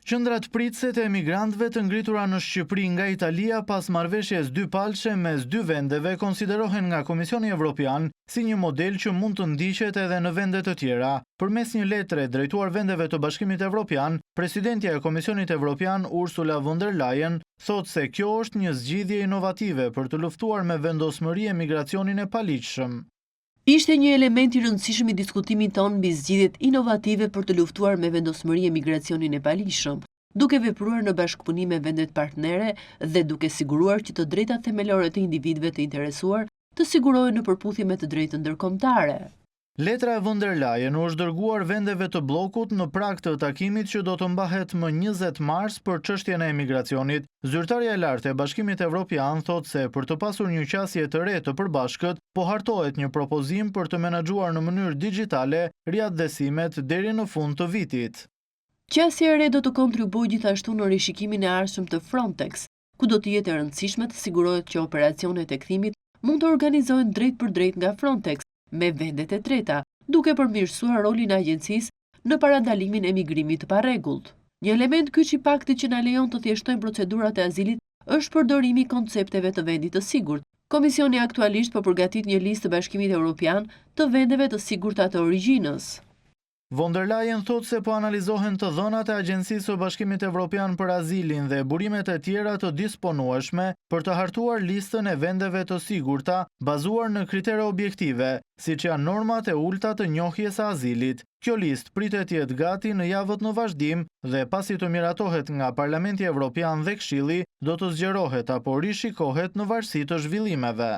Qendrat pritëse të emigrantëve të ngritura në Shqipëri nga Italia pas marrëveshjes dypalëshe mes dy vendeve konsiderohen nga Komisioni Evropian si një model që mund të ndiqet edhe në vende të tjera. Përmes një letre drejtuar vendeve të Bashkimit Evropian, presidentja e Komisionit Evropian Ursula von der Leyen thotë se kjo është një zgjidhje inovative për të luftuar me vendosmëri emigracionin e paligjshëm. Ishte një element i rëndësishëm i diskutimit tonë mbi zgjidhjet inovative për të luftuar me vendosmëri emigracionin e paligjshëm, duke vepruar në bashkëpunim me vendet partnere dhe duke siguruar që të drejtat themelore të individëve të interesuar të sigurohen në përputhje me të drejtën ndërkombëtare. Letra e von der Leyen u është dërguar vendeve të bllokut në prag të takimit që do të mbahet më 20 mars për çështjen e emigracionit. Zyrtarja e lartë e Bashkimit Evropian thotë se për të pasur një qasje të re të përbashkët, po hartohet një propozim për të menaxhuar në mënyrë digjitale riatdhesimet deri në fund të vitit. Qasja e re do të kontribuojë gjithashtu në rishikimin e ardhshëm të Frontex, ku do të jetë e rëndësishme të sigurohet që operacionet e kthimit mund të organizohen drejtpërdrejt nga Frontex me vendet e treta, duke përmirësuar rolin e agjencisë në parandalimin e migrimit të parregullt. Një element kyç i paktit që na lejon të thjeshtojmë procedurat e azilit është përdorimi i koncepteve të vendit të sigurt. Komisioni aktualisht po përgatit një listë të Bashkimit Evropian të vendeve të sigurta të origjinës. Von der Leyen thotë se po analizohen të dhënat e Agjencisë së Bashkimit Evropian për Azilin dhe burimet e tjera të disponueshme për të hartuar listën e vendeve të sigurta bazuar në kritere objektive, siç janë normat e ulta të njohjes së azilit. Kjo listë pritet të jetë gati në javët në vazhdim dhe pasi të miratohet nga Parlamenti Evropian dhe Këshilli, do të zgjerohet apo rishikohet në varësi të zhvillimeve.